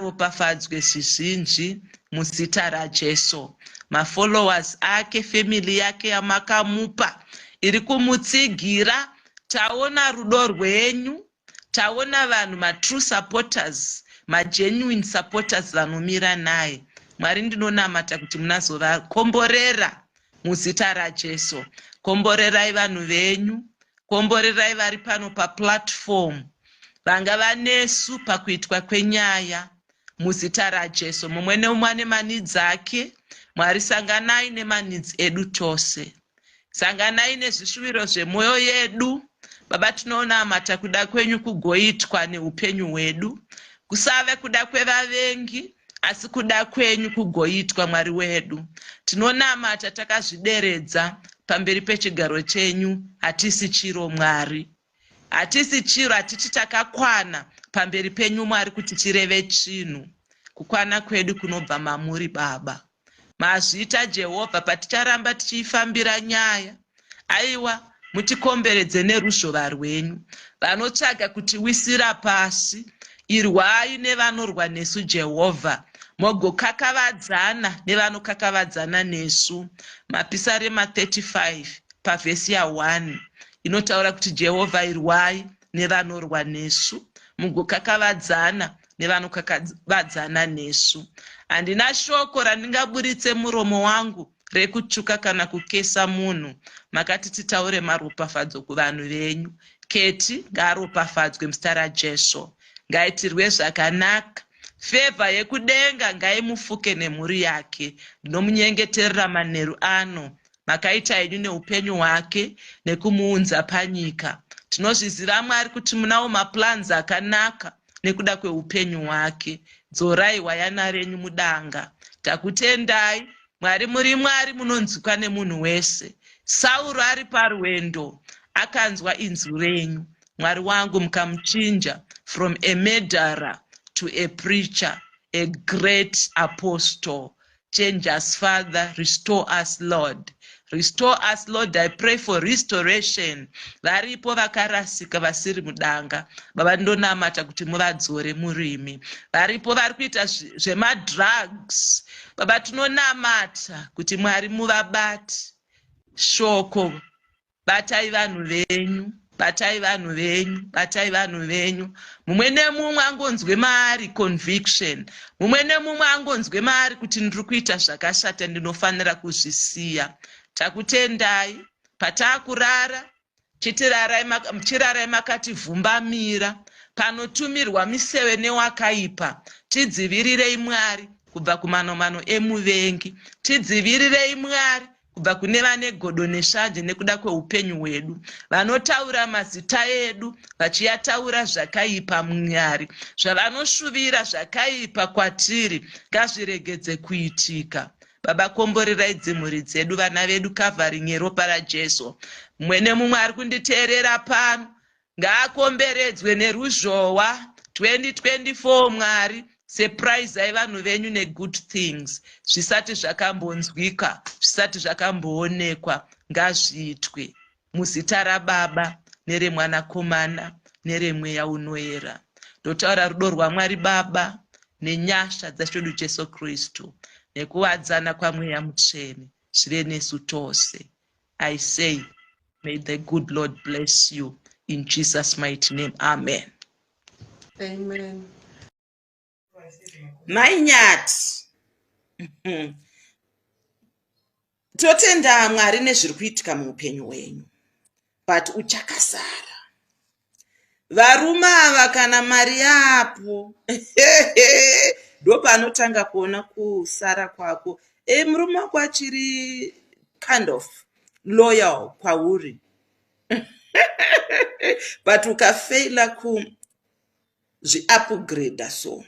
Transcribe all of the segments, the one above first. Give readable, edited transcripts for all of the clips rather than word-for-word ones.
Ngaaropafadzwe zvizhinji muzita raJesu. Mafollowers ake, family yake yamakamupa iri kumutsigira. Taona rudo rwenyu, taona vanhu matrue supporters, magenuine supporters vanomira naye. Mwari ndinonamata kuti munazovakomborera muzita raJesu. Komborerai vanhu venyu, Komborerai vari pano paplatform vanga vanesu pakuitwa kwenyaya muzita raJesu. Mumwe neumwe ane maneeds ake. Mwari sanganai nemaneeds edu tose. Sanganai nezvishuviro zvemwoyo yedu. Baba tinonamata kuda kwenyu kugoitwa neupenyu hwedu. Kusave kuda kwevavengi asi kuda kwenyu kugoitwa Mwari wedu. Tinonamata takazvideredza pamberi pechigaro chenyu, hatisi chiro Mwari. Hatisi chiro, hatiti takakwana pamberi penyu Mwari kuti tireve chinhu. Kukwana kwedu kunobva mamuri Baba. Mazvita Jehovha paticharamba tichiifambira nyaya. Aiwa, mutikomberedze neruzhova rwenyu. Vanotsvaga kutiwisira pasi, irwai nevanorwa nesu Jehovha, mogokakavadzana nevanokakavadzana nesu. Mapisarema 35 pavhesi ya 1 inotaura kuti Jehovha irwai nevanorwa nesu, mugokakavadzana nevanokakavadzana nesu. Handina shoko randingaburitse muromo wangu rekutuka kana kukesa munhu. Makati titaure maropafadzo kuvanhu venyu. Keti ngaaropafadzwe muzita raJesu. Ngaitirwe zvakanaka. Fevha yekudenga ngaimufuke nemhuri yake. Ndinomunyengeterera manheru ano. Makaita henyu neupenyu hwake nekumuunza panyika. Tinozviziva Mwari kuti munawo maplans akanaka nekuda kweupenyu hwake. Dzorai hwayana renyu mudanga. Takutendai Mwari muri Mwari munonzwikwa nemunhu wese. Sauro ari parwendo akanzwa inzwi renyu. Mwari wangu mukamuchinja from a murderer to a preacher, a great apostle. Change us, Father. Restore us, Lord. Restore us, Lord. I pray for restoration. Varipo vakarasika vasiri mudanga. Baba ndonamata kuti muvadzore murimi. Varipo vari kuita zvemadrugs. Baba tinonamata kuti Mwari muvabate. Shoko Batai vanhu venyu, batai vanhu venyu, batai vanhu venyu. Mumwe nemumwe angonzwe maari conviction. Mumwe nemumwe angonzwe maari kuti ndiri kuita zvakashata ndinofanira kuzvisiya. Takutendai pataakurara chirarai makativhumbamira panotumirwa miseve newakaipa tidzivirirei Mwari kubva kumanomano emuvengi tidzivirirei Mwari kubva kune vane godo neshanje nekuda kweupenyu hwedu vanotaura mazita edu vachiyataura zvakaipa Mwari zvavanoshuvira zvakaipa kwatiri ngazviregedze kuitika Baba komborerai dzimhuri dzedu vana vedu covering yeropa raJesu mumwe nemumwe ari kunditeerera pano Ngaakomberedzwe neruzhowa 2024 Mwari surprisai vanhu venyu negood things zvisati zvakambonzwika zvisati zvakamboonekwa ngazviitwe muzita rababa neremwanakomana neremweya unoera ndotaura rudo rwamwari baba nenyasha dzashedu jesu kristu nekuwadzana kwamweya mutsvene zvive nesu tose I say, may the good Lord bless you in Jesus' mighty name. Amen. Amen. Mai Nyati. Totenda Mwari nezviri kuitika muupenyu hwenyu. But uchakasara. Varume ava kana mari yapo ndopaanotanga kuona kusara kwako. E, murume wako achiri kind of loyal kwauri but ukafeila kuzviupgrader so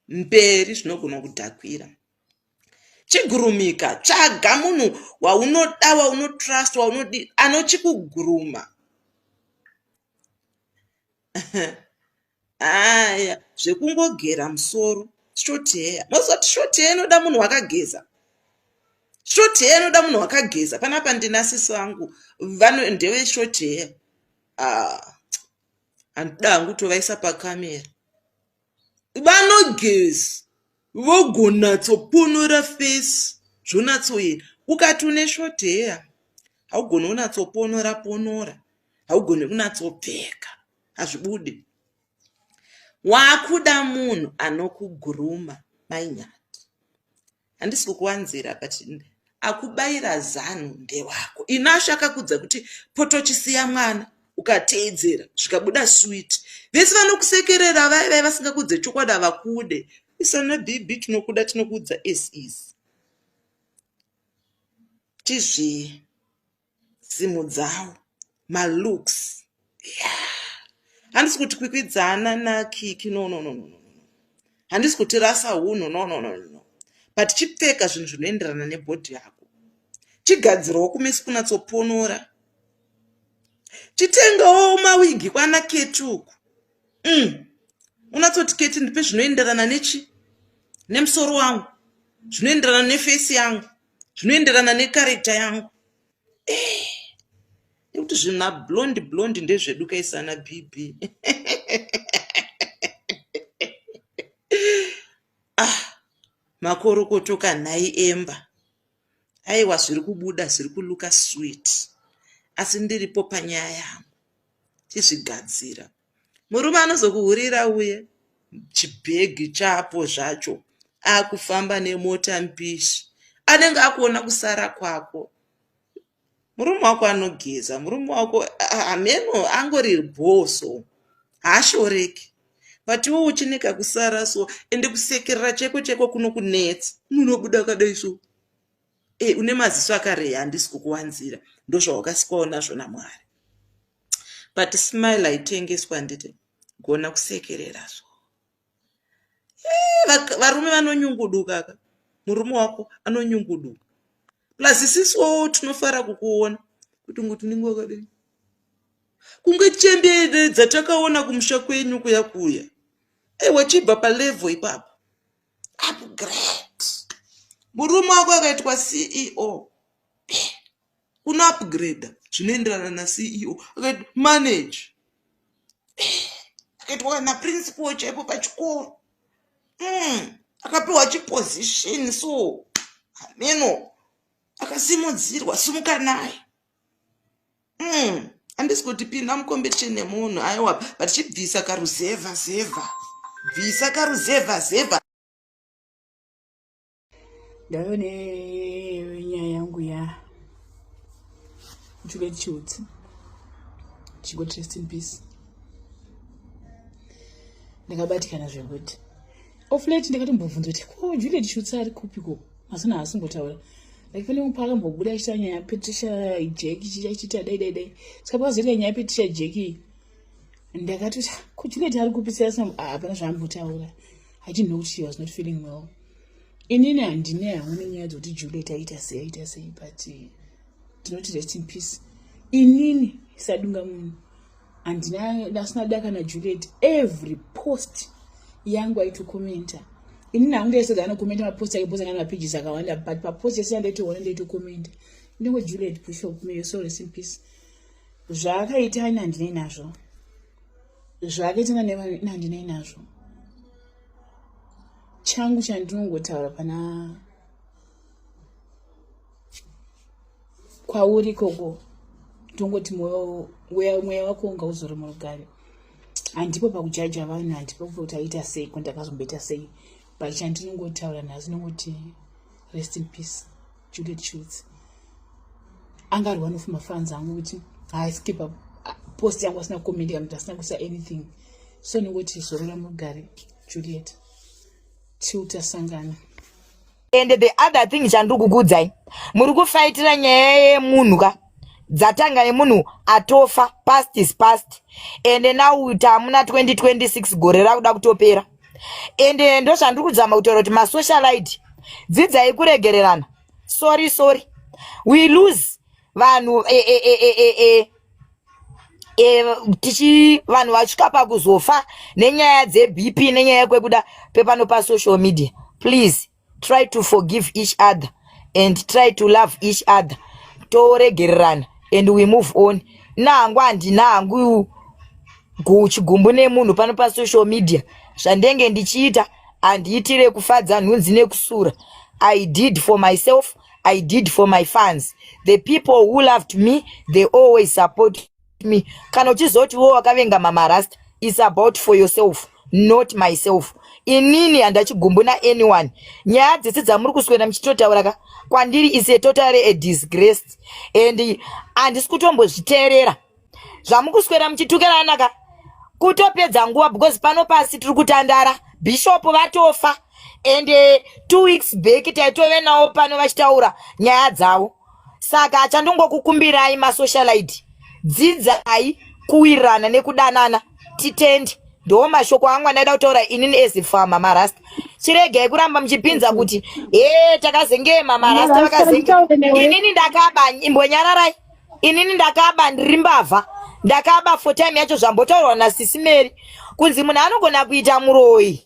mberi zvinogona kudhakwira. Chigurumika, tsvaga munhu waunoda, waunotrust, waunodi anochikuguruma. Aya, zvekungogera musoro, short hair. Mozoti short hair inoda munhu wakageza. Short hair inoda munhu wakageza. Panapa ndina sisi vangu vano ndeve short hair. Ah, handida hangu kutovaisa pakamera. Vanogeza vogonatsoponora face zvonatsoenda. Ukati une short hair haugoni kunatsoponora ponora, haugoni kunatsopfeka, hazvibude. Wakuda munhu anokuguruma Mai Nyati. Handisi kukuwanzira but akubaira zano ndewako. Inashe akakudza kuti potochisiya mwana ukateedzera zvikabuda sweet. Vese vanokusekerera vaya vaya vasingakudze chokwadi havakude. Isana BB tinokuda tinokuudza as is. Tizvii. Simudzawo malooks yeah. Handisi kuti kwikwidzana nakiki no no no no no handisi kuti rasa hunhu no no no no but chipfeka zvinhu zvinoenderana nebhodhi yako chigadzirawo kumeso kunatsoponora chitengawo mawigi kwana keti uku mm. unatsoti keti ndipe zvinoenderana nechi nemusoro wangu zvinoenderana nefesi yangu zvinoenderana nekarekta yangu eh, nekuti zvina blond blond ndezvedu kaisana bb ah makorokoto kanhai emba aiwa zviri kubuda zviri kuluka sweet asi ndiripo panyaya yangu chizvigadzira Murume anozokuhurira uye chibhegi chapo zvacho akufamba nemota mbishi anenge akuona kusara kwako. Murume wako anogeza, murume wako hameno angori bhoo so haashoreki but iwe uchine kakusara so ende kusekerera chaiko chaiko kunokunetsa munhu obuda akadai so e, une maziso akareya handisi kukuwanzira ndozvawakasikwawo nazvo namwari but smile haitengeswa handiti gona kusekerera so eh, varume vanonyunguduka ka murume wako anonyunguduka plus isisuwo tinofara kukuona kuti ngoti unenge wakadii kunge chembere dzatakaona kumusha kwenyu kuya kuya aiwa chibva palevel ipapo upgrade murume wako akaitwa ceo uno upgrader zvinoenderana naceo akaitwa manage akaitwa kana principal chaipo pachikoro mm. akapiwa chiposition so hameno akasimudzirwa simuka naye mm. handisi kuti pinda mucompetition nemunhu aiwa but chibvisa karuzevha zevha bvisa karuzevha zevha Ndave nenyaya yangu ya Juliet Chiutsi. Chingoti rest in peace. Ndakabatikana zvekuti off late ndakatombobvunza kuti ko Juliet Chiutsi ari kupi ko masana haasimbotaura like pane umwe paakambobuda achiita nyaya yaPatricia Jack achiita dai dai dai saka pakazoita nyaya yaPatricia Jack ndakatoti ko Juliet ari kupi sei asina ah, hapana zvaambotaura I didn't know she was not feeling well. Inini handine hangu nenyaya dzekuti Juliet aita sei aita sei but eh, tinoti rest in peace. Inini sadunga munhu handina ndasina daka na Juliet every post yangu aitokomenta. Inini hangu ndaisaza anokomenta mapost ake because anga mapages akawanda but papost yese yandaitoona ndaitokomenta. Ndingo Juliet Bishop may your soul rest in peace. Zvaakaita ini handinei nazvo. Zvaakaita nani handinei nazvo. Changu chandinongotaura pana kwauri ikoko tongoti mweya wako ungauzore murugare handipo pakujaja vanhu handipo kuti aita sei ko ndakazomboita sei but chandinongotaura nhasi ndongoti rest in peace juliet schultz anga ari one of mafans angu kuti haiskipa post yangu asina comment kana kuti asina kuisa anything so ndingoti zorora mugare juliet till tasangana and the other thing chandiri kukuudzai muri kufaitira nyaya yemunhu ka dzatanga nemunhu atofa past is past and now tamuna 2026 gore rakuda kutopera and ndozvandiri kuzama kutaura kuti masocialite dzidzai kuregererana sorry sorry we lose vanhu e, e, e, e, e, e. E, tichi vanhu vasvika pakuzofa nenyaya dzebp nenyaya yekwekuda pepano pasocial media please try to forgive each other and try to love each other toregererana and we move on nangu handina hangu chigumbu nemunhu pano pasocial media zvandenge ndichiita Handiitire kufadza nhunzi nekusura. I did for myself, I did for my fans. The people who loved me, they always support me. Kana uchizoti wo wakavenga Mama Rasta, it's about for yourself, not myself. Inini handachigumbu naanyone. Nyaya dzese dzamuri kuswera muchitotaura ka kwandiri is a totally a disgrace and handisi kutombozviteerera zvamukuswera muchitukirana ka, kutopedza nguva, because pano pasi tiri kutandara. Bishop vatofa and 2 weeks back taitove navo pano vachitaura nyaya dzavo. Saka achandongokukumbirai, masocialite, dzidzai kuwirirana nekudanana, titende. Ndo mashoko angu andaida kutaura inini as for Mama Rasta. Chiregai kuramba muchipinza kuti e takazenge Mama Rasta vakazenge. Inini ndakaba, imbonyararai. Inini ndakaba, ndiri mbavha, ndakaba for time yacho. Zvambotaurwa naSisimeri kunzi munhu anogona kuita muroyi.